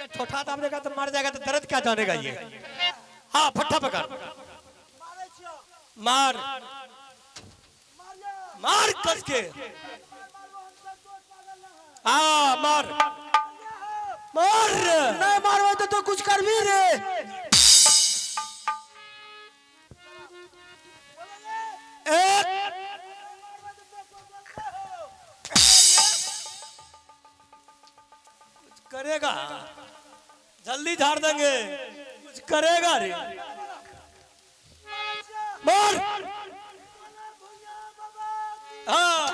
अरे ठोठा दाब देगा तो मर जाएगा, तो दर्द क्या जानेगा ये। हाँ, फट्टा पकड़, मार मार कस के। हाँ, मार मार। नहीं मारबै तो तू कुछ करबी रे। एक, कुछ करेगा, जल्दी झाड़ देंगे। कुछ करेगा रे, मार। हाँ,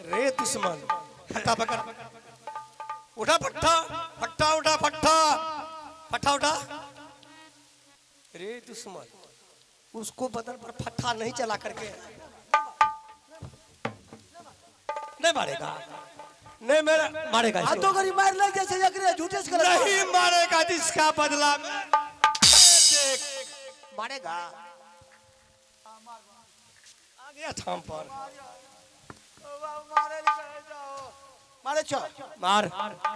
रे दुश्मन, फट्टा पकड़, उठा फट्टा, फट्टा उठा, फट्टा, फट्टा उठा। रे दुश्मन, उसको बदन पर फट्टा नहीं चला करके नहीं मारेगा, नहीं मेरा मारेगा आ इसको। तो गरी मार लग जाइ छै एकरे झूठे से गलत। नहीं मारेगा, जिसका बदला में देख मारेगा। आ गया थाम पर। मारे छो। मार।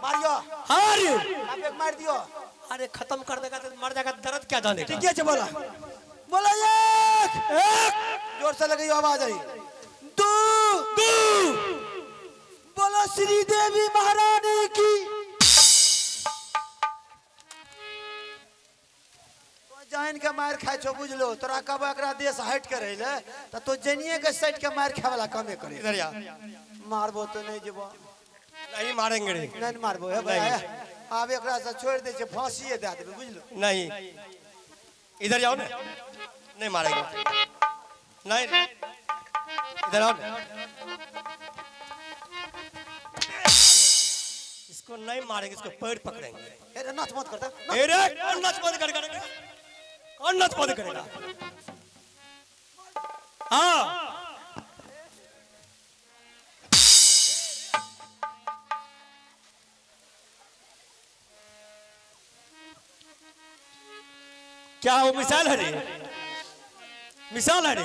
मारियो। हार। आप एक मार दियो। अरे, खत्म कर देगा तो मर जाएगा, दर्द क्या जानेगा। ठीक है, बोला बोला, एक। एक। जोर से लगी आवाज आई, दो। दो। बोलो श्री देवी महारानी की। तो जान के मार खाइ छो, बुझलो? तोरा कब एकरा देश हट के रहिले त तो जनिए के सट के मार खाए वाला कामे करे। इधर आ। मारबो तो नहीं जेबो। नहीं मारेंगे रे। नहीं मारबो हे भाई। आब एकरा से छोड़ दे छै, फांसीए दे देबै, बुझलो? नहीं, इधर आओ ना। नहीं मारेंगे, नहीं, इधर आओ ना। इसको नहीं मारेंगे, इसको पैर पकड़ेंगे। अरे, नाच मत करता। अरे, कौन नाच बंद करेगा? कौन नाच बंद करेगा? हाँ, क्या वो मिसाइल है रे? मिसाइल है रे?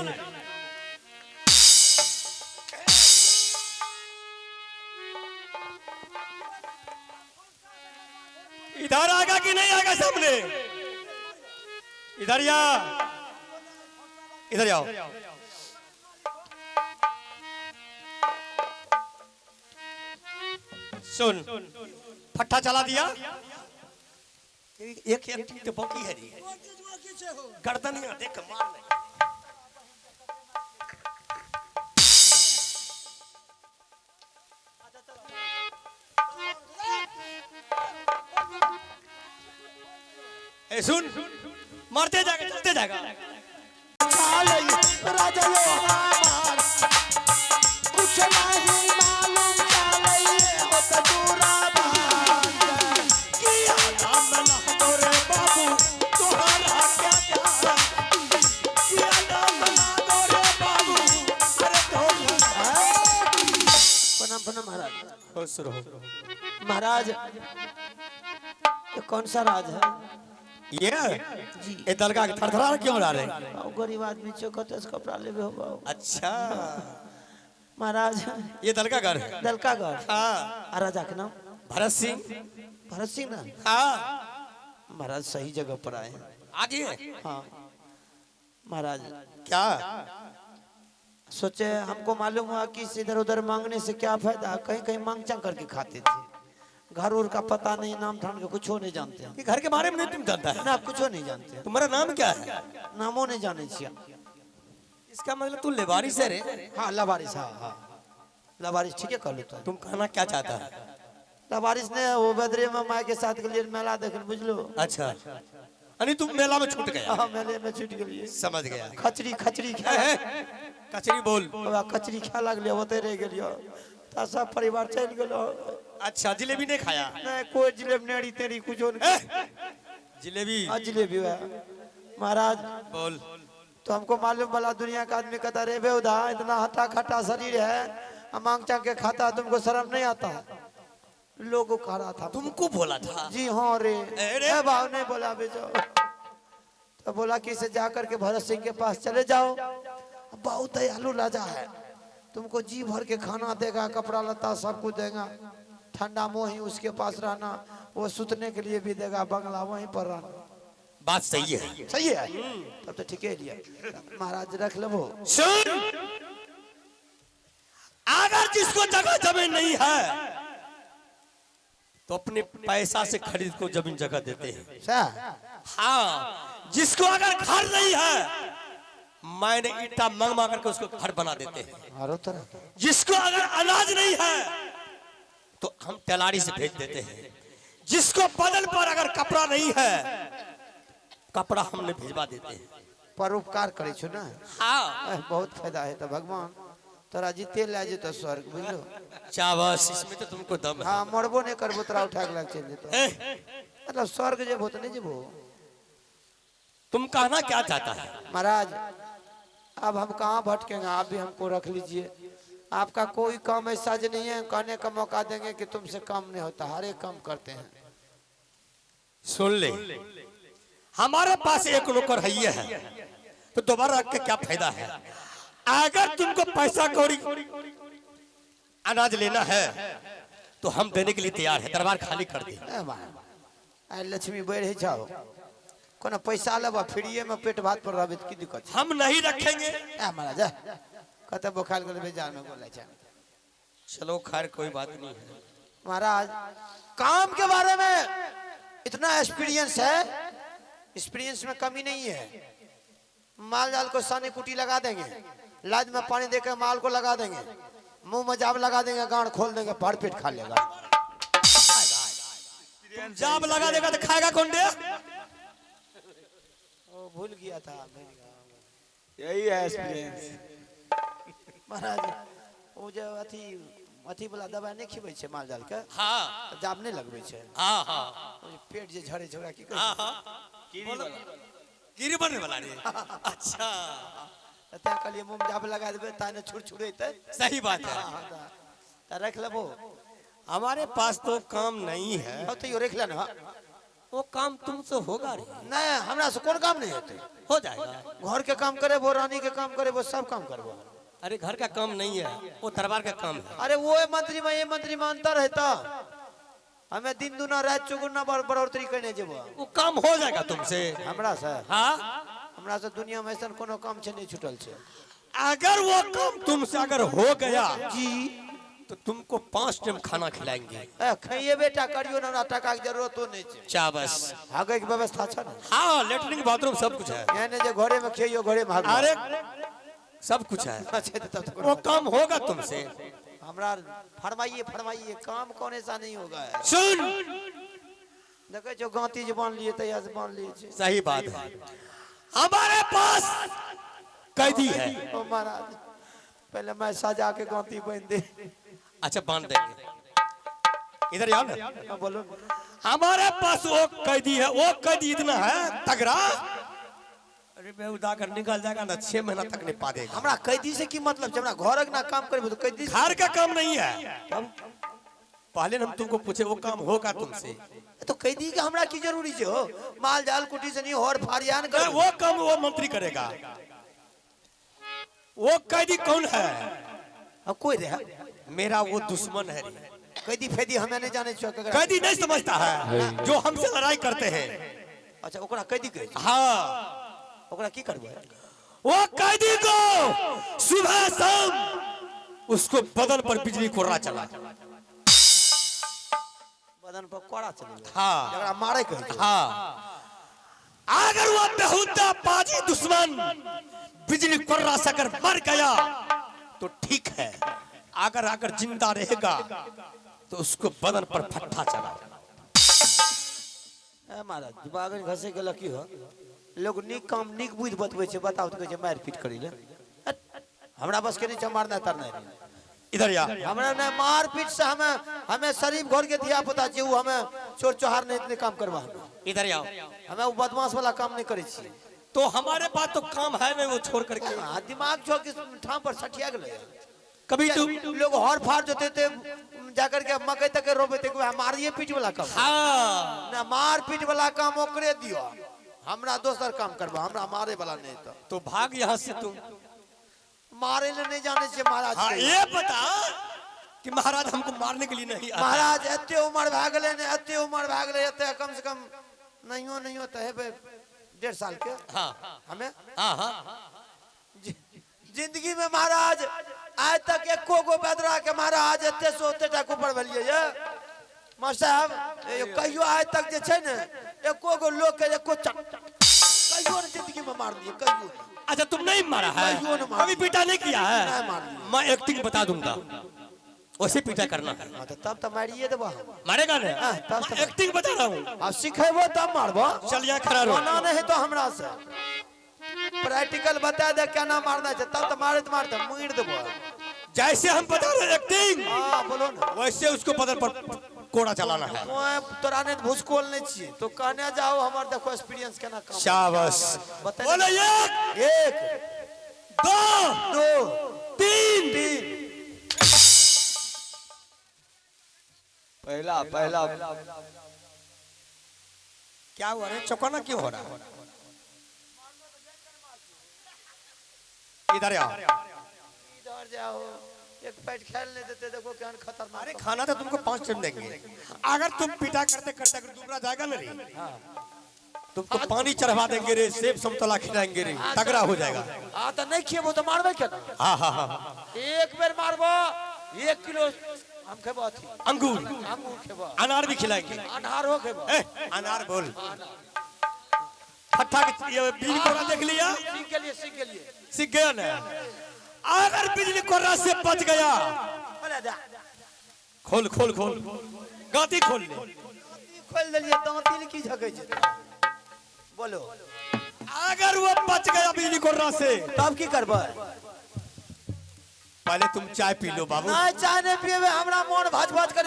इधर आएगा कि नहीं आएगा सामने? इधर या इधर आओ। सुन, फट्टा चला दिया। एक एक्टिंग तो बाकी है रे। गर्दन यहाँ देख, मार नहीं। ए सुन, मारते जाएगा, चलते जाएगा। राजा यो हमार कुछ नहीं मालूम चाले हो त दूरा किया नाम लागो रे बाबू, तोहरा क्या जान? किया नाम लागो रे बाबू, अरे तोहरा। प्रणाम प्रणाम महाराज। खुश रहो। महाराज, ये कौन सा राज है? ये ये दलगा के थरथरा क्यों ला रहे? बाबू, गरीब आदमी छो, कते से कपड़ा लेबे हो बाबू? अच्छा। महाराज। ये दलका घर है। दलका घर? हाँ। आ राजा के नाम? भरत सिंह। भरत सिंह ना? हाँ। महाराज, सही जगह पर आए हैं। आगे। हाँ महाराज। क्या? सोचे, हमको मालूम हुआ कि इधर उधर मांगने से क्या फायदा, कहीं कहीं मांग चांग करके खाते थे, घर उर का पता नहीं, नाम ठान के कुछ नहीं जानते हैं। कि घर के बारे में नहीं तुम जानता है? ना, कुछ नहीं जानते। तुम्हारा नाम क्या है? नामो नहीं जाने छिया। इसका मतलब तू लेवारिस है रे? हाँ, लवारिस, हाँ हाँ, लवारिस, ठीक है, कहलू तो। तुम कहना क्या चाहता है? लवारिस ने वो बदरे में माँ के साथ के लिए मेला देख, बुझलो? अच्छा, अरे तुम मेला में छूट गया। हाँ, मेले में छूट गेलिए। समझ गया। खचरी खचरी खा ए, कचरी बोल। ओकरा कचरी खाए लागलियै, ओतै रहि गेलियो त सब परिवार चलि गेलो। अच्छा, जिलेबी नहीं खाया? नहीं, कोई जिलेबी नेड़ी तेड़ी कुछो नहीं। ए, जिलेबी। हाँ, जिलेबी है महाराज। बोल। तो हमको मालूम वाला दुनिया का आदमी कहता रे बेउदा, इतना हटा खटा शरीर है, हम मांग चांग के खाता है, तुमको शर्म नहीं आता? लोग कह रहा था। तुमको बोला था? जी हाँ रे। अरे। ए भाव नहीं बोला बेचो। तो बोला कि इसे जा करके भरत सिंह के पास चले जाओ, बहुत दयालु राजा है, तुमको जी भर के खाना देगा, कपड़ा लत्ता सब कुछ देगा, ठंडा मोही उसके पास रहना, वो सुतने के लिए भी देगा बंगला, वहीं पर रहना। बात सही है। सही है, तब तो ठीक है लिया महाराज, रख लो। सुन, अगर जिसको जगह जमीन नहीं है तो अपने पैसा से खरीद को जमीन जगह देते हैं। हाँ, जिसको अगर घर नहीं है, मैंने ईटा मांग मांग करके उसको घर बना देते हैं। आरो तरह। जिसको अगर अनाज नहीं है तो हम तलाड़ी से भेज देते हैं। जिसको बदन पर अगर कपड़ा नहीं है, कपड़ा हमने भिजवा देते हैं। परोपकार करे छो ना? हाँ। बहुत फायदा है। तो भगवान तोरा जीते ले जेतो स्वर्ग, बुझलो? चावस, इसमें तो तुमको दम है। हाँ, मरबो नहीं करबो, तोरा उठा के लग चलि जेतो। ए, मतलब स्वर्ग जेबो तो नहीं जेबो। तुम कहना क्या चाहता है? महाराज अब हम कहाँ भटकेंगे, आप भी हमको रख लीजिए। आपका कोई काम ऐसा जो नहीं है कहने का मौका देंगे कि तुमसे काम नहीं होता, हर एक काम करते हैं। सुन ले, हमारे पास एक नौकर है, ये है तो दोबारा रख के क्या फायदा है? अगर तुमको पैसा कौड़ी अनाज लेना है तो हम देने के लिए तैयार है, दरबार खाली कर दे। ए महाराज, आइ लक्ष्मी बढ़ जाओ, कोनो पैसा लेबा फ्रीए में पेट भात पर रहबे त की दिक्कत छै? हम नहीं रखेंगे। ए महाराज, कते बोखार गेल बेजार में बोले छै। चलो खैर कोई बात नहीं है। महाराज काम के बारे में इतना एक्सपीरियंस है, एक्सपीरियंस में कमी नहीं है। माल जाल को सानी कुटी लगा देंगे, लाद में पानी देकर माल को लगा देंगे, मुंह में जाब लगा देंगे, गांड खोल देंगे, भर पेट खा लेगा। जाब लगा देगा तो खाएगा कौन दे? ओ भूल गया था। यही है एक्सपीरियंस। महाराज ओ जे अथी अथी वाला दवाई नहीं खिबै छै माल जाल के? हाँ। तऽ जाब नहीं लगबै छै? हाँ हाँ। ओ जे पेट जे झड़ै छै ओकरा की कहै हाँ छै? हाँ, गिरी बनने वाला रे। अच्छा। तऽ तैं कहलियै मुँह में जाब लगा देबै ताहि ने छुड़छुड़ेतै। सही बात है। हाँ, तऽ रख लेबो। हमारे पास तो काम नहीं है। हँ तैयो रख ले ना। वो काम तुमसे होगा रे? नहीं, हमरा से कोन काम नहीं हेतै? हो जाएगा। घर के काम करेबो, रानी के काम करेबो, सब काम करबो। अरे घर का काम नहीं है, वो दरबार का काम है। अरे वो मंत्री में ये मंत्री में अंतर है, तो हमें दिन दुना रात चौगुना बढ़ोतरी करने जेबो। वो काम हो जाएगा तुमसे? हमरा से? हाँ। हमरा से दुनिया में ऐसा कोनो काम छै नहीं छूटल छै। अगर वो काम तुमसे अगर हो गया जी। तो तुमको 5 टाइम खाना खिलाएंगे। ए खाइए बेटा करियो ना, हमरा टका के जरूरतो नहीं छै। चाबस। हागे के व्यवस्था छै ना? हाँ, लेटरिन बाथरूम सब कुछ है। एहन जे घरे में खइयो घरे में हागो। अरे सब कुछ है। अच्छा तब तो वो काम होगा तुमसे? हमरा फरमाइए फरमाइए, काम कौन ऐसा नहीं होगा। सुन, देखे छो गांती जे बान्हलिए तहिया से बान्हलिए छै। सही बात है। हमारे पास कैदी है। ओ महाराज पहले मैं सजा के गांती बांध दे। अच्छा बांध देंगे, इधर आओ ना। हाँ, बोलो। हमारे पास वो कैदी है, वो कैदी इतना है तगड़ा, अरे मैं उदा कर निकल जाएगा ना, 6 महीना तक नहीं पा देगा। हमरा कैदी से की मतलब छै? हमरा घरक ना काम करबो तो कैदी से- घर का काम नहीं है। पहले हम तुमको पूछे वो काम होगा तुमसे? तो कैदी के हमरा की जरूरी छै हो? माल जाल कुटी से नहीं हर फारियान कर। वो काम वो मंत्री करेगा। वो कैदी कौन है? हाँ, कोई रहे। मेरा वो दुश्मन है रे। कैदी फैदी हमें नहीं जाने छो केकरा। कैदी नहीं समझता है, जो हमसे लड़ाई करते हैं। अच्छा ओकरा कैदी कहै छै? हाँ। ओकरा की करबै? वो कैदी को सुबह शाम उसको बदन पर बिजली कोर्रा चला। बदन पर कोड़ा चलेगा? हाँ। जकरा मारे कहै छै? हाँ, अगर वो बेहुदा बाजी दुश्मन बिजली कोर्रा से अगर मर गया तो ठीक है, अगर अगर जिंदा रहेगा तो उसको बदन पर फट्टा चला। ए महाराज दिमाग घसे गेल की हो? लोग नीक काम नीक बुझि बतबै छै, बताउ तऽ कहै छै मारि पीट करी ले। हट, हमरा बस के नहीं छै मारना तरना। इधर या। हमरा नहीं मारपीट से, हमें हमें शरीफ घर के धिया पुता छियै, उ हमें चोर चोहार नहीं इतने काम करवा हमें। इधर आओ। हमें वो बदमाश वाला काम नहीं करै छियै। तो हमारे पास तो काम है नहीं, वो छोड़ करके। हाँ, दिमाग छो कि ठाम पर सठिया गेलै। कभी तू लोग हर फाड़ जोते थे जाकर के मकई तक के रोपे थे मारिए पीट वाला काम। हाँ ना मार पीट वाला काम ओकरे दियो, हमरा दोसर काम करबो, हमरा मारे वाला नहीं। तो तो भाग यहाँ से तुम। मारे ले नहीं जाने छे महाराज। हाँ के। ये बता कि महाराज हमको मारने के लिए नहीं आता। महाराज एते उम्र भए गेलै ने, एते उम्र भए गेलै, एते कम से कम नहियो नहियो तऽ हेबै 1.5 साल के। हाँ हमें हाँ हाँ जिंदगी में महाराज आज तक एको गो बेदरा के महाराज एते से ओते टा ऊपर भेलियै ये मास्टर साहब, कहियो आज तक जे छै ने एको गो लोग के एको चट कहियो ने जिंदगी में मारलियै, कहियो नहीं। अच्छा तुम नहीं मारा है? कहियो नहीं मारा। कभी पीटा नहीं किया है? नहीं मारलियै। मैं एक्टिंग बता दूंगा, वैसे पीटा करना है। हाँ, तो तब तो मारिए देबो हम। मारेगा ना? हाँ, तब तो मैं एक्टिंग बता रहा हूँ। आ सिखेबो तब मारबो। चल यहाँ खड़ा रहो। ओना नहीं तो हमरा से प्रैक्टिकल बता दे केना मारना छै, तब तो मारैत मारैत मुड़ि देबो। जैसे हम बता रहे एक्टिंग, हाँ बोलो ना, वैसे उसको बदल पर कोड़ा चलाना है। ओए तोरा नहीं भूसकोल नहीं छियै तो कहने जाओ, हमर देखो एक्सपीरियंस केना काम। शाबाश। बता। बोलो 1 1 2 2 3 3। पहला पहला क्या हुआ रे, चौकाना क्यों हो रहा है? इधर आओ, इधर जाओ, एक पैट खेल नहीं देते, देखो केहन खतरनाक। अरे खाना तो तुमको 5 टाइम देंगे, अगर तुम पिटा करते करते अगर दूबरा जाएगा ना रे, तुमको पानी चढ़वा देंगे रे, सेब समतोला खिलाएंगे रे, तगड़ा हो जाएगा। हाँ तो नहीं खेबो तो मारबे केना? हाँ हाँ हाँ एक बेर मारबो 1 किलो हम खेबो, अथी अंगूर, अंगूर खेबो, अनार भी खिलाएंगे। अनारो खेबो। ए, अनार बोल फट्टा के ये बिजली कोड़ा देख लिया? सीख गेलिए, सीख गेलिए, सीख गया ना? अगर बिजली कोड़ा से बच गया, खोल खोल खोल गाती खोल ले, खोल देलिए, दांतिल की झकै छै बोलो। अगर वो बच गया बिजली कोड़ा से तब की करबै? पहले तुम चाय पी लो बाबू। नहीं चाय नहीं पीबे, हमरा मन भाज भाज कर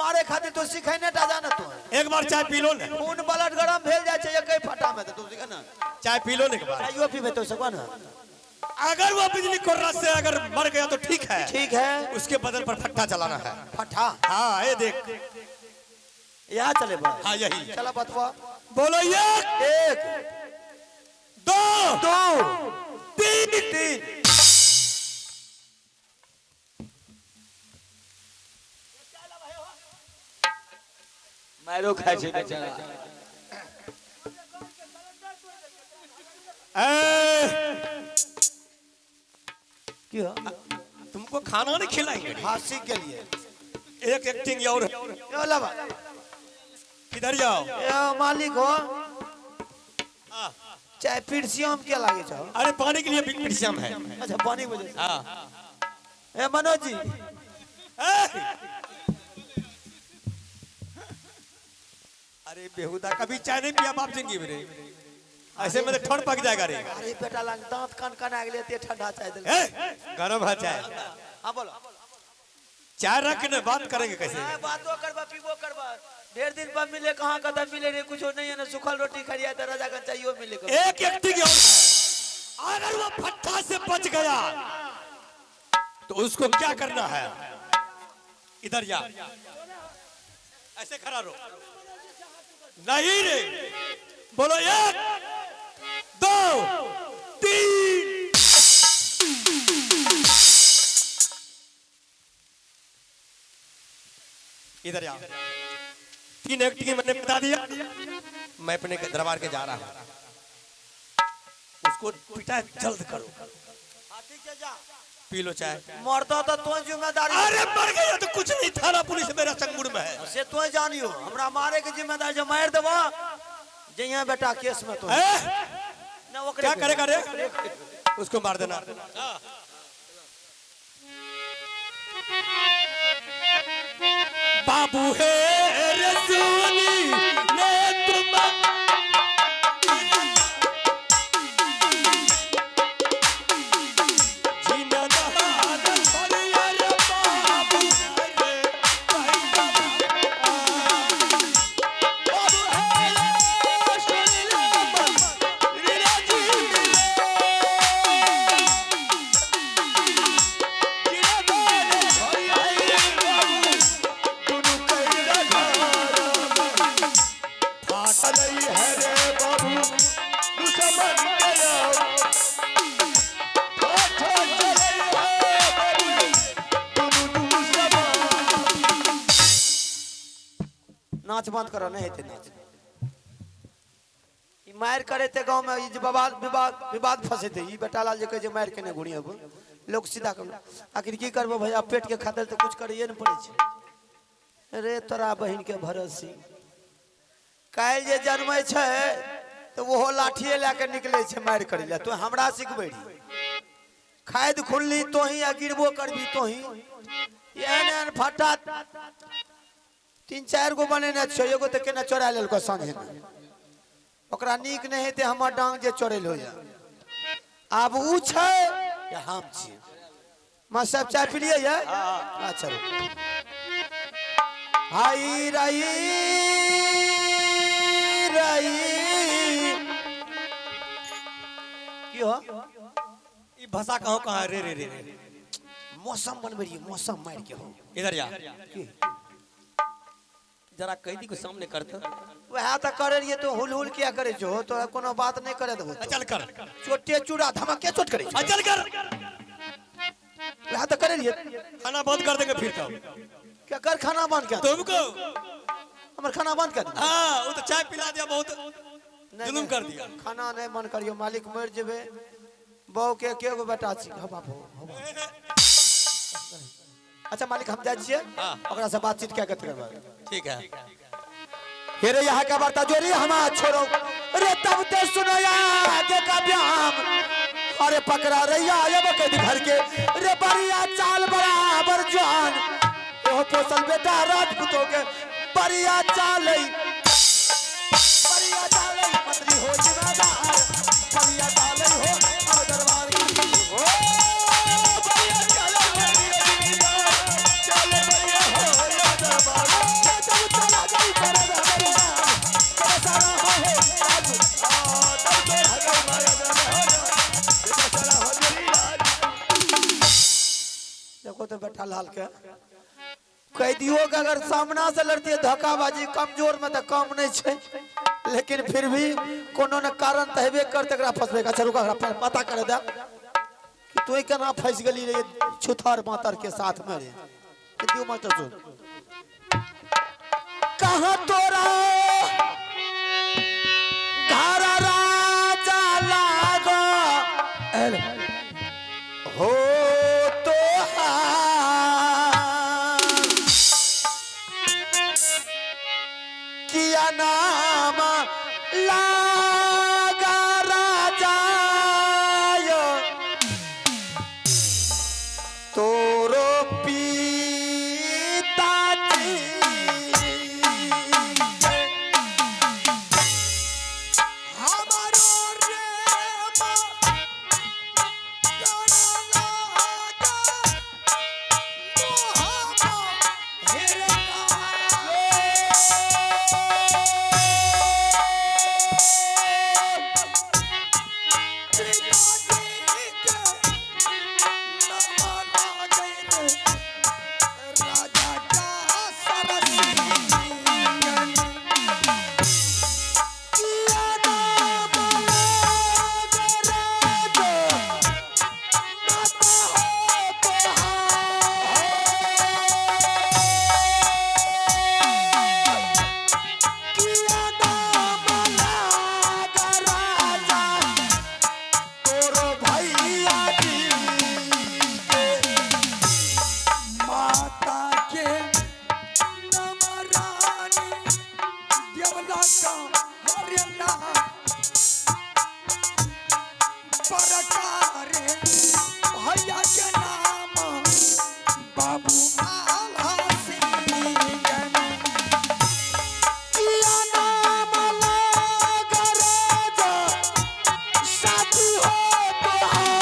मारे खातिर तो सिखैने टा जाना तू। एक बार चाय पी लो ना, खून ब्लड गरम भेल जाय छै एकै फटा में, तो तू सिखा ना। चाय पी लो ना एक बार, चाइयो पीबे तो सकवा ना। अगर वो बिजली कोर्रा से अगर मर गया तो ठीक है, ठीक है, उसके बदल पर फट्टा चलाना है। फट्टा? हाँ ये देख, यहाँ चले बा। हाँ यही चला बतवा। बोलो 1 1 2 2 3 3। मारो खाय छै बेचारा। क्यों तुमको खाना नहीं खिलाएंगे? हाँ सीख के लिए एक एक्टिंग और। किधर जाओ? ए मालिक हो, चाय पीरसियम के लागे छो? अरे पानी के लिए पीरसियम है। अच्छा पानी के वजह से। हाँ ए मनोज जी, अरे बेहुदा कभी चाय नहीं पिया बाप जिंदगी में रे, ऐसे में तो ठंड पक जाएगा रे। अरे बेटा लंग दांत कान कान आ गेले, ठंडा चाय देले। गरम है चाय। हां बोलो। चाय रख ने बात करेंगे कैसे? बातो करबा पीबो करबा, ढेर दिन पर मिले, कहां कदम मिले रे, कुछो नहीं है ना, सुखल रोटी खरिया त राजा गंज चाहियो मिले। एक एक्टिंग और, अगर वो फट्टा से बच गया तो उसको क्या करना है? इधर जा, ऐसे खड़ा रहो। नहीं रे, बोलो 1 2 3। इधर आ, 3 एक्टिंग मैंने बता दिया। मैं अपने दरबार के जा रहा हूं, उसको पिटा जल्द करो। पी लो चाय। मरता तो तू जिम्मेदारी। अरे मर गया तो कुछ नहीं, थाना पुलिस मेरा चंगुड़ में है। से तू जानियो, हमरा मारे के जिम्मेदारी जो मार देबा जइया बेटा केस में तो ना ओकरे क्या करेगा रे? उसको मार देना। बाबू है रसूली ने तुम नाच बंद करो, नहीं हेतै नाच। ई मारि करेते गाँव में, ई जे विवाद विवाद विवाद फसेते। ई बेटा लाल जे कहै छै मारि केने घुरी अब लोग सीधा कर। आखिर की करबो भैया, पेट के खातिर तऽ कुछ करैए ने पड़ै छै। रे तोरा बहिन के भरत सिंह, काल्हि जे जन्मै छै तऽ ओहो लाठिए लए कऽ निकलै छै मारि करै लए। तू हमरा सिखबै रही? खादि खुनली तोही आ गिरबो करबी तोही। एहन एहन फट्टा 3-4 गो बनेने छियौ, एगो तऽ केना चोरा लेलको साँझेमे। ओकरा नीक नहि हेतै हमर डांग जे चोरैल होइए। आब उ छै या हम छी? मास्टर साहब चाय पी लिए? अच्छा, हाय रही रही की हो? ई भाषा कहाँ कहाँ? रे रे रे रे। मौसम बनबै रहियै, मौसम मारि के हो। इधर जा। की? जरा कैदी को सामने करते। वएह तऽ करे रहियै, तो हुल हुल किया करे छो? तोरा कोनो बात नहि करे देबो। चल कर। चोटे चूड़ा धमके चोट करे छो। चल कर। वएह तऽ करे रहियै। खाना बंद कर देंगे फिर तो। क्या कर खाना बंद कर? तुमको। हमर खाना बंद कर? हाँ, वो तो चाय पिला दिया, बहुत नहीं, जुलुम नहीं, कर दिया। खाना नहीं मन करियो मालिक, मर जेबे। बहू के के गो बेटा छी? हो बाप, हो बाप। अच्छा मालिक, हम जाइ छियै। हाँ। ओकरा से बातचीत क्या करबै। ठीक है। हे रे, यहाँ का वार्ता जोरी हमा छोड़ो रे, तब ते सुनो आगे का ब्याम। अरे पकड़ा रैया अब कैद घर के रे, बढ़िया चाल बराबर जान। ओहो पोसल बेटा राजपूतों के, बढ़िया चाल, बढ़िया चाल। मंत्री हो जिम्मेदार, बढ़िया चाल हो अब दरबार की। ओ बढ़िया चाल, चल बढ़िया हो दरबार। तब चला गई पर सारा हो राज। तब तो गई देखो तो बेटा लाल के, कैदियों के अगर सामना से लड़ती है धोखाबाजी, कमजोर में तो कम नहीं छै, लेकिन फिर भी कोनो न कारण तऽ हेबे करते एकरा फंसबे। अच्छा रुका, एकरा पता करे दे कि तू केना फंस गेली रे छुथर मातर के साथ में रे। दियो मास्टर, सुन कहाँ तोरा घर राजा लागो हो तो किया नाम लागा राजा यो तोरो पिताजी? हमारो रे माँ तोरा लागा मोहब्बत हेरे। राजा का सरसी। किया नाम लागा राजा माता हो तोहार? किया नाम लागा राजा तोरो भैया जी के? माता के नम रानी देवला का हरिला परकारे, भैया के नाम बाबू आल्हा सिंह। किया नाम लागा राजा साथी हो तोहार?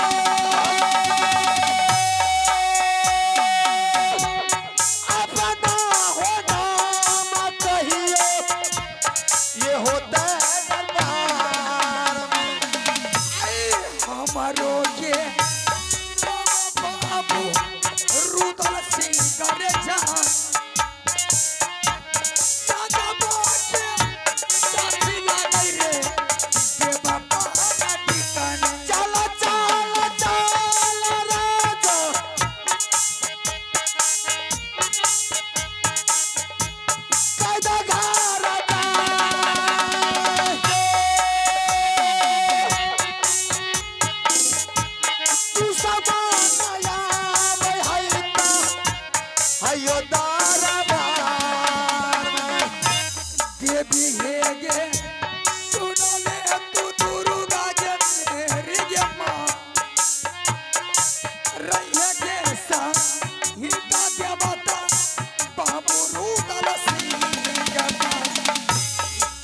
अपना हो नाम कहियो ये होता है दरबार।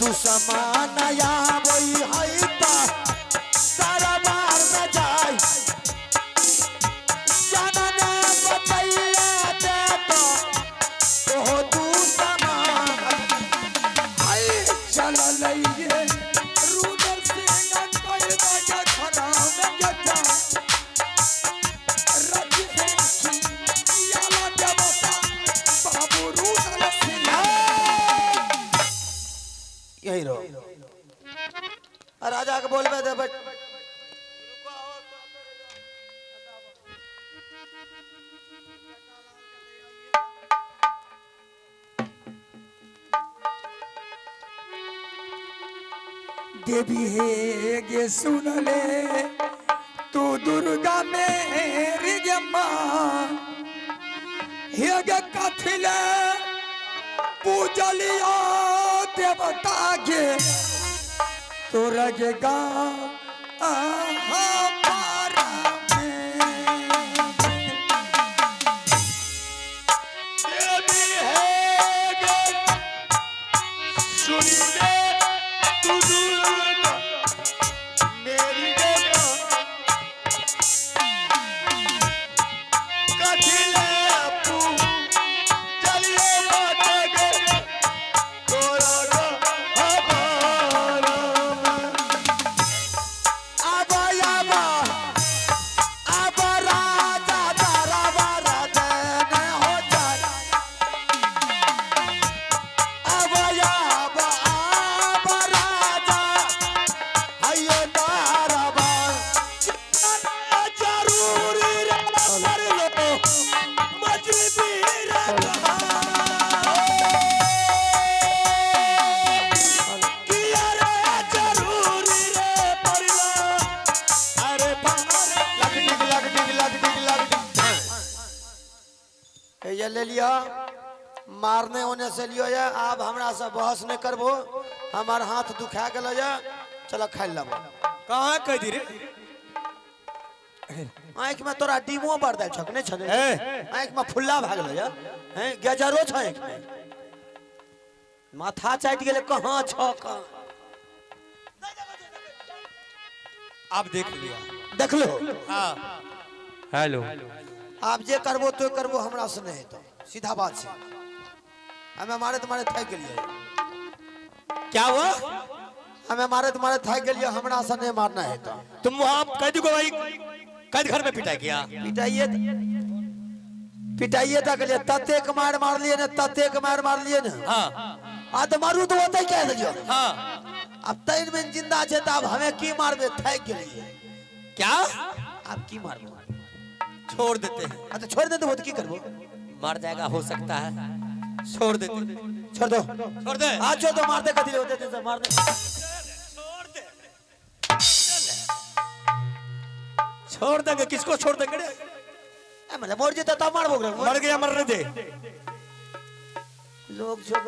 दुश्मन आबै है त दरबार में जाय जनन बतैया दे तो ओहो दुश्मन। आई चल लइए रुदल सिंह कोई बाजा खड़ा में जटा रज है याला देवता बाबू रुदल सिंह। यही रहो, आ राजा के बोलबे दे बट देवी हे गे सुन ले तू दुर्गा मेरी गे माँ, हे गे कथिले पूजलिया देवता गे तोरा गे गा आहा पारा में। देवी है गे सुन ले तू दुर्गा मेरी गे माँ, कथिले पू चलिए माता गे तोरा गा हमारा में। अब अब अब राजा दरबार देने हो जाए। अब अब अब राजा हयो दरबार जरूरी रे कर लो मजबूरी किया रे जरूरी रे परला अरे पार लग डिग लग डिग लग डिग लग डिग। ये ले लियो, मारने होने से लियो ये। आब हमरा से बहस नहीं करबो, हमार हाथ दुखा गेलो ये, चलो खाइ लेबो। कहाँ कह दी रे? आँखि में तोरा डीमो बर देल छक नहीं छने? ए। आँखि में फुल्ला भए गेलो ये, हैं गेजरो छ आँखि में, माथा चाटि गेलै कहाँ छ कहाँ। आप देख लिया। देखलो। हाँ हेलो। आब जे करबो तो करबो, हमरा से नहीं हेतौ, सीधा बात छै। हमे मारे तुम्हारे थाकि गेलियै। क्या हुआ? हमे मारे तुम्हारे थाकि गेलियै, हमरा से नहीं मारना हेतौ। तुम वहाँ कैदी को भाई कैद घर में पिटाई किया। पिटाइए पिटाइए तक गेलियै, ततेक मार मारलियै ने, ततेक मार मारलियै ने। हाँ। आ तऽ मारू तऽ ओतै कहि देलियै। हाँ। आब 3 दिन जिंदा छै तऽ आब हमे की मारबै, थाकि गेलियै। क्या? आब की मारबो? छोड़ देते हैं। अच्छा छोड़ दे देबो तऽ की करबो? मर जाएगा हो सकता है, छोड़ देते हैं। छोड़ दो। छोड़ दे। आ छोड़ दो, मार दे कथी होते ते मार दे। छोड़ दे, छोड़ देंगे। किसको छोड़ देंगे रे? ए मतलब मर जेतै तब मारबो ओकरा। मर गया मरने दे। लोग छोड़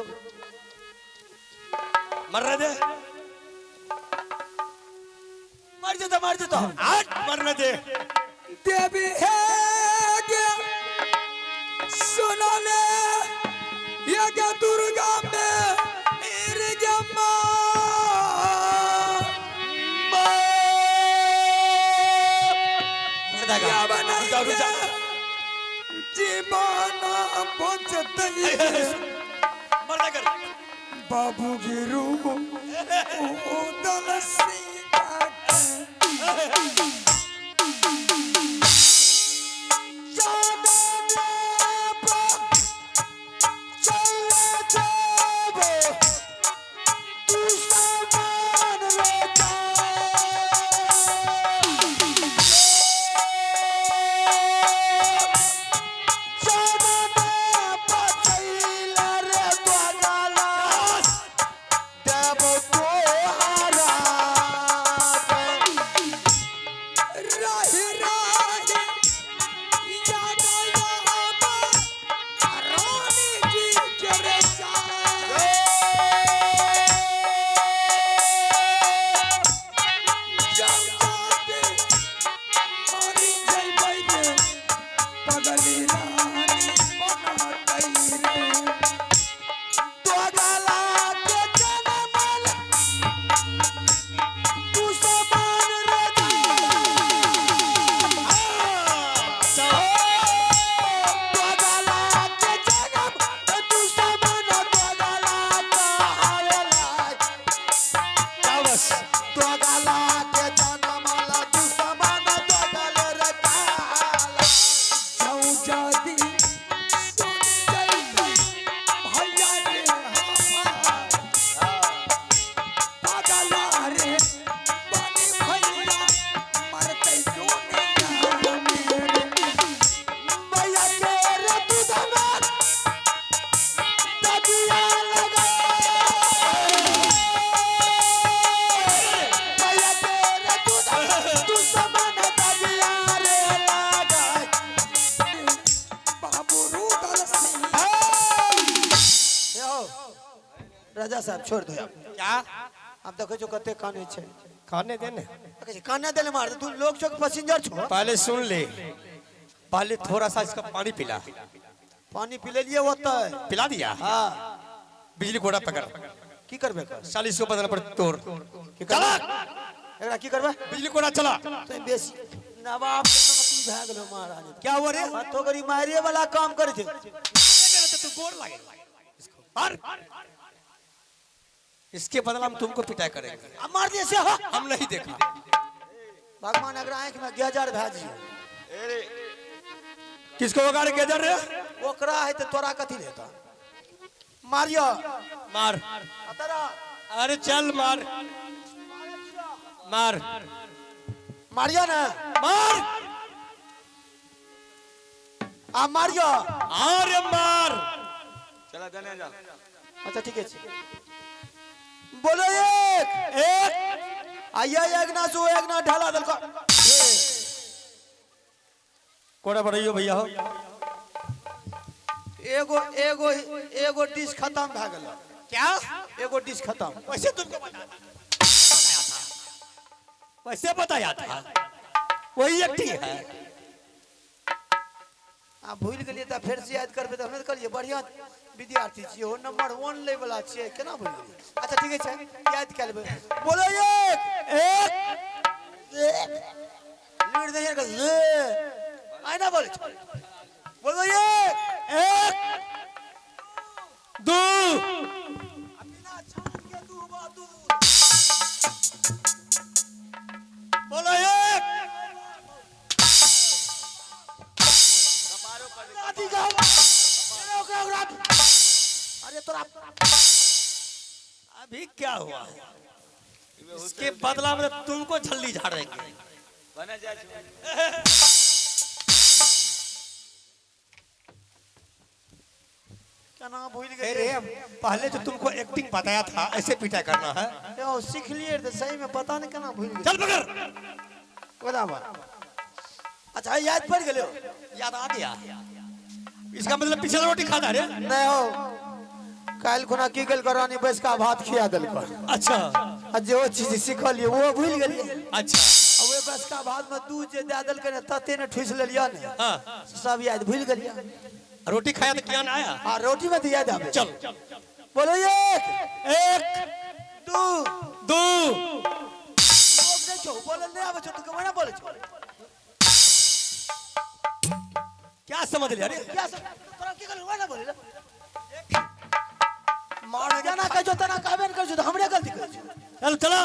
मरने दे। मर जेतौ, मर जेतौ। आज मरने दे। देवी हे गे सुन ले ये गे दुर्गा मेरी गे माँ। मर जाएगा। या बनाई रुक जाओ, रुक जाओ। जीवन बचतई मर जाएगा। बाबू गिरू उदल सिंह राही राही। हो राजा साहब छोड़ दो अब। क्या? आब देखै छौ कते कानै छै। खाने देने। देखै छी, काने देले मार तू लोग छौ पैसेंजर छौ। पहले सुन ले, पहले थोड़ा सा इसका पानी पिला। पानी पी लेलिए ओतै। पिला दिया? हाँ। बिजली कोड़ा पकड़। की करबे कर? 40 को बदल पर तोड़। की चला। करबे? एकरा की करबे? बिजली कोड़ा चला। तो बेसी नवाब के नाती भए गेलो महाराज। क्या हुआ रे? तो गरी मारे वाला काम करे छै। तो गोर लागे इसको। मार। इसके बदला हम तुमको पिटाई करेंगे। आ मार दिए से हो। हम नहीं देखा। भगवान अगर आंख में गेजर भए जियो। किसको वगाड़ गेजर रे? ओकरा है तो तोरा कथी लेता? मारियो। मार। अतरा। अरे चल मार। मार। मारियो ना। मार। आ मारियो। अरे मार। चला देने जा। अच्छा ठीक है। बोलो एक एक। आइया एक ना सो एक ना ढाला दल को। कोड़ा बढ़ाइयो भैया हो। एगो एगो एगो डिश खत्म भए गेल। क्या? एगो डिश खत्म। वैसे तुमको बताया था, वैसे बताया था, वही एक ठीक है। आ भूल गेलिए त फेर से याद करबे त हम कहलिए बढ़िया विद्यार्थी छियै हो, नंबर 1 लै वाला छियै, केना भूल गेलिए? अच्छा ठीक छै, याद कए लेबै। बोलो एक एक। लीड दे के ले आइना बोले छौ। बोलो एक एक दू। बिना छान के दू बा दू। बोलो एक। दादी का ओकरा ओकरा। अरे तोरा अभी क्या हुआ? इसके बदला में तुमको झल्ली झाड़ देंगे। बने जा। केना भूल अरे गेलिए? पहले जो तुमको एक्टिंग बताया था ऐसे पिटाई करना है। यो सीख लिए त सही में पता नहीं केना भूल गेलिए। चल पकड़। बराबर। अच्छा याद पड़ गेलो? याद आ गया। इसका मतलब पिछला रोटी खाता रे? नहीं हो, काल्हि खुना की गेल रानी बैस का भात खिया देलको। अच्छा। आ जे चीज सिखलिए वो भूल गेलिए। अच्छा। आ ओहि बैसका भात में दूध जे दए देलकै ने तते ने ठुसि लेलियै ने। हाँ। सब याद भूल गेलिए। रोटी खाया तो ज्ञान आया। आ रोटी में तो याद आवे। चल। बोलो एक एक दू दू। लोग नहीं छौ, बोलल नहीं आबै छौ, तू केना बोलै छौ? क्या समझ लिया रे? क्या सब तोरा की कहलौ ना बोले मार जेना कहै छौ तेना कहबे ने करै छौ त हमरे गलती करै छौ। चल चला।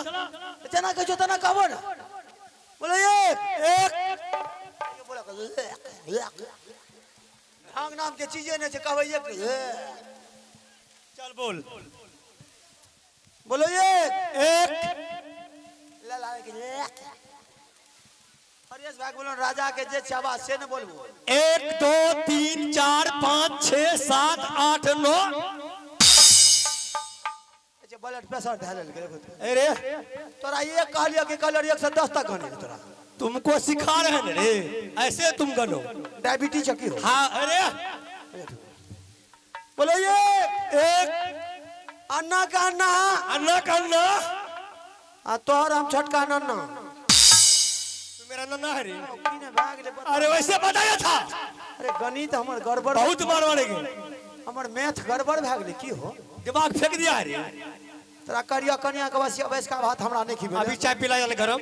जेना कहै छौ तेना कहबो ने। बोलो एक एक। बोला ढंग नाम के चीजे नहीं छै, कहबै एक। चल बोल। बोलो एक एक। ला ला के हरियस भाई बोलो राजा के जे छै आवाज से ने बोलबो। 1 2 3 4 5 6 7 8 9। अच्छा ब्लड प्रेशर धए लेलकै। अरे तोरा एक कहलियो कि कहलियो 110 तक गने तोरा। तुमको सिखा रहे हैं रे, ऐसे तुम गनो। डायबिटीज की हो? हाँ। अरे बोलो एक एक। अन्ना का अन्ना। अन्ना का अन्ना। आ तोहर हम छोटका नन्ना। तू मेरा नन्ना है रे? की ने भए गेलै बता। अरे वैसे बताया था। अरे गणित हमर गड़बड़। बहुत मार मारेंगे। हमर मैथ गड़बड़ भए गेलै की हो? दिमाग फेंक दिया है रे। तोरा करिया कनिया के बसिया बैस का भात हमरा नहीं खिबेले। अभी चाय पिला जाले गरम।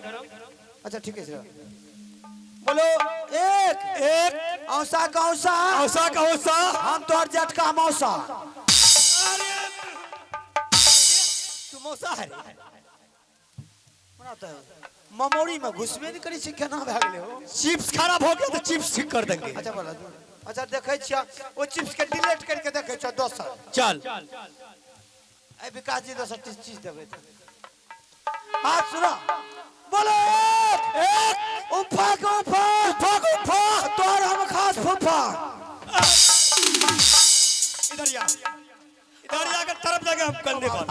अच्छा ठीक है सर। बोलो एक एक। औसा का औसा। औसा का औसा। हम तोहर जटका मौसा। अरे तू मौसा है रे? हमरा तऽ ममोरी में घुसबे नहीं करै छै, केना भए गेलै हो? चिप्स खराब हो गया तो चिप्स ठीक कर देंगे। अच्छा बोला। अच्छा देखै छियै ओ चिप्स के डिलीट करके देखै छियै दोसर। चल। ए विकास जी दोसर चीज देबै। हाँ सुनो। बोलो एक एक। उफा के उफा। उफा के उफा। तोहर हम खास फूफा। इधर या, इधर जाकर तरफ जाके हम कंधे पर।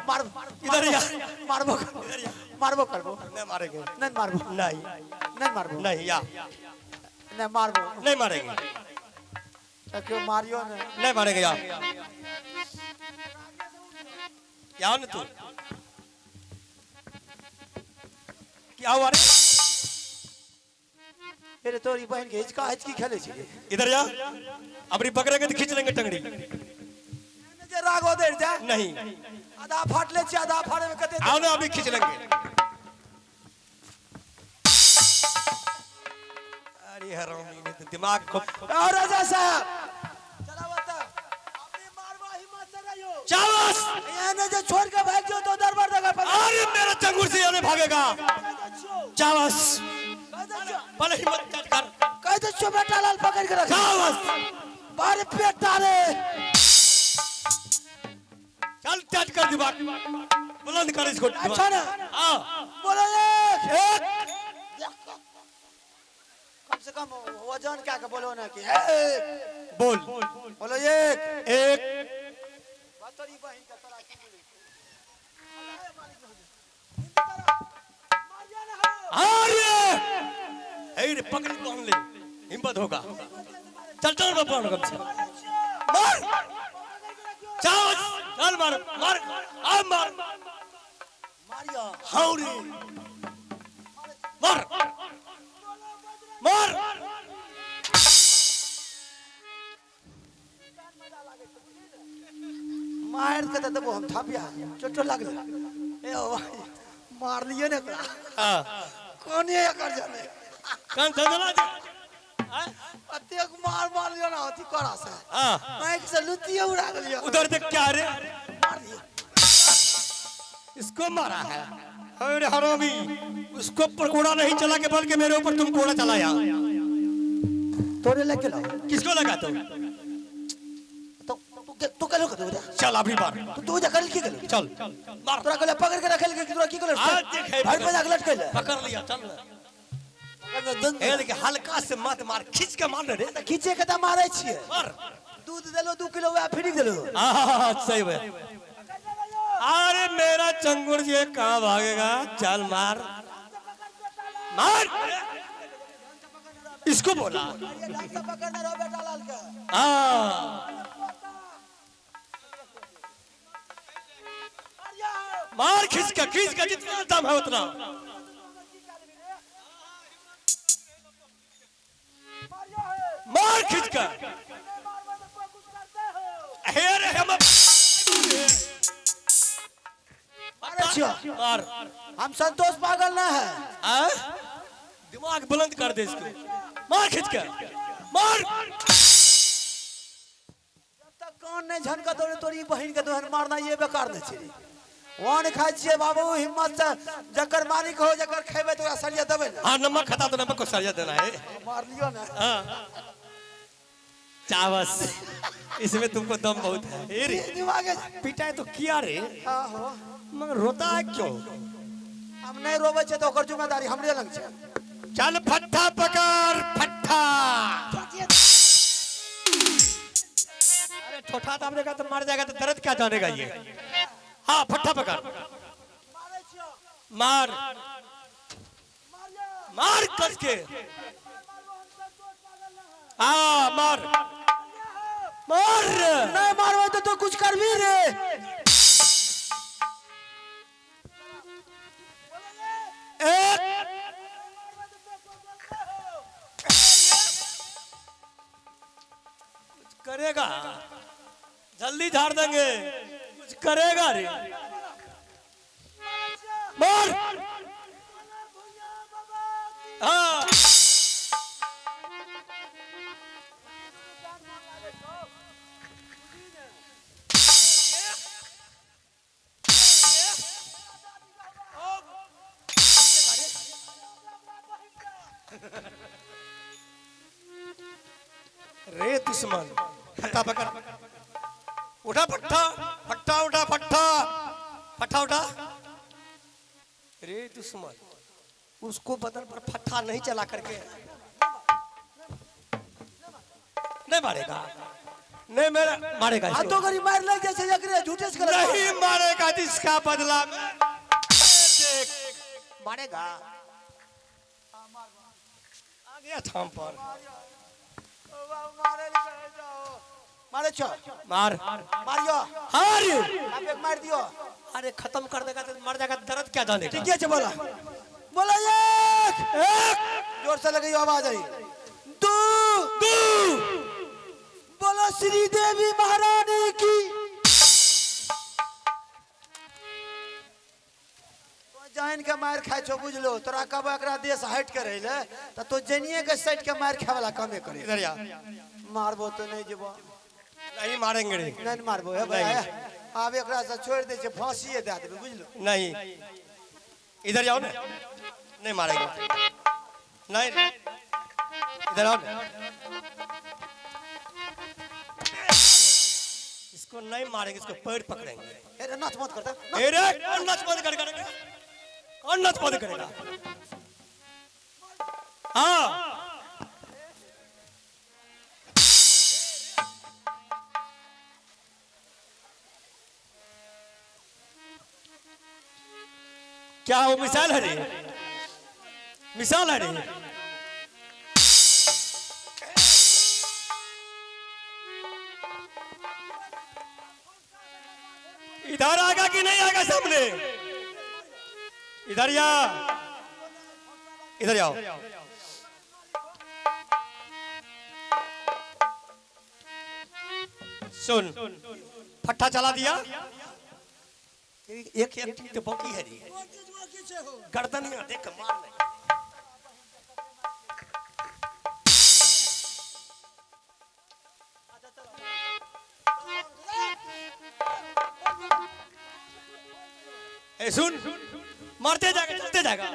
मार इधर या। मारबो मारबो करबो। नहीं मारेंगे। नहीं मारबो। नहीं नहीं मारबो। नहीं या नहीं मारबो। नहीं मारेंगे। क्यों मारियो ने नहीं मारेगा यार क्या न तू क्या हुआ रे अरे तोरी बहन के हिचका हिचकी खेले छी इधर जा अपनी पकड़ेंगे तो खींच लेंगे टंगड़ी जे राग उधर जा नहीं आधा फाट ले छी आधा फाड़े में कते आओ ना अभी खींच लेंगे अरे हरामी ने तो दिमाग को और राजा साहब चला बता अपनी मारवा हिम्मत से रहियो चावस एने जे छोड़ के भाग जो तो दरबार जगह पर अरे मेरा चंगुर से अरे भागेगा चावस पहले हिम्मत चट कर कह दे छो बेटा लाल पकड़ के रख चावस बारे पेटा रे चल टच कर दिमाग बुलंद कर इसको अच्छा ना हाँ बोलो एक एक कम से कम वजन क्या के बोलो ना कि एक बोल बोलो एक एक तोरी बहन के तोरा की बोली अरे अरे पकड़ बांध ले हिम्मत होगा चल चल बाबा कम से मार चावस चल मार मार आ मार मारियो हाउरी मार मार मार के त देबो हम थापिया चोटो लागल ए ओ भाई, मार लिए ने एकरा हाँ कोने एकर जाने कान धंधला दे अतेक मार मार लियो ना अथी करा से हाँ आँख से लुतिये उड़ा गेलियो उधर देख क्या रे मार लियो इसको मारा है अरे हरामी उसको पर कोड़ा नहीं चला के बल्कि मेरे ऊपर तुम कोड़ा चलाया तोरे लग गेलो किसको लगा तो तो तू तू केलो के तू चल अभी मार तू तू जा कर की गेलो चल मार तोरा कहले पकड़ के रखल के तोरा की गेलो आज देख है भाई पे जाके लटकल पकड़ लिया चल ए लेकिन हल्का से मत मार खींच के मार रे खींचे के त मारै छियै मार दूध देलो 2 किलो वह फ्री देलो आहा, सही है अरे मेरा चंगुर जी कहाँ भागेगा चल मार मार इसको बोला पकड़ने रहो बेटा लाल के हाँ मार खींच के जितना दम है उतना मार खींच के हे रे हम मारै छियो मार हम संतोष पागल ना है आ? दिमाग बुलंद कर दे इसको मार खींच के मार जब तक कान नहीं झनका तोरे तोरी बहिन के तोहन मारना ये बेकार नहीं छै वन खाइ छियै बाबू हिम्मत से जकर मालिक हो जकर खेबै तो ओकरा सरिया देबै ने हाँ नमक खाता तो नमक को सरिया देना है मार लियो ना हाँ। चावस इसमें तुमको दम बहुत है ए रे दिमाग पीटा है तो किया रे हाँ हो मगर रोता है क्यों हम नहीं रोबै छै तऽ ओकर जिम्मेदारी हमरे लग छै चल फट्टा पकड़ फट्टा अरे ठोठा दाब देगा तो मर जाएगा तो दर्द क्या जानेगा ये हाँ फट्टा पकड़ मार मार कस के हाँ मार मार नहीं मारबै तऽ तू कुछ करबी रे एक कुछ करेगा जल्दी झाड़ देंगे कुछ करेगा रे मार हाँ रे दुश्मन फट्टा पकड़ उठा फट्टा फट्टा उठा फट्टा फट्टा उठा रे दुश्मन उसको बदन पर फट्टा नहीं चला करके नहीं मारेगा नहीं मेरा मारेगा आ इसको। तो गरी मार लग जाइ छै एकरे झूठे से गलत नहीं मारेगा जिसका बदला में देख मारेगा आ गया थाम पर मारे छो। मार। मारियो। हार। आप एक मार दियो। अरे खत्म कर देगा तो मर जाएगा, दर्द क्या जानेगा। ठीक है, बोला बोला एक एक, जोर से लगी आवाज आई, दो दो, बोलो श्री देवी महारानी की। जान के मार खाए छो बुझलो, तोरा कब एकरा देश हट के रहिले त तो जनिए के सट के मार खाए वाला कामे करे। इधर आ। मारबो तो नहीं जेबो। नहीं मारेंगे रे। नहीं मारबो हे भाई, आब एकरा से छोड़ दे छे, फांसीए दे देबे बुझलो। नहीं इधर जाओ ना, नहीं मारेंगे, नहीं इधर आओ ना। इसको नहीं मारेंगे, इसको पैर पकड़ेंगे। अरे नाच मत करता। अरे कौन नाच बंद करेगा? कौन नाच बंद करेगा? हाँ क्या वो मिसाइल है रे? मिसाइल है रे? इधर आगा कि नहीं आगा सामने? इधर या, इधर आओ। सुन, फट्टा चला दिया। एक एक तो बाकी है रे। गर्दन में देख मार नहीं। ए सुन, मारते जाएगा, चलते जाएगा।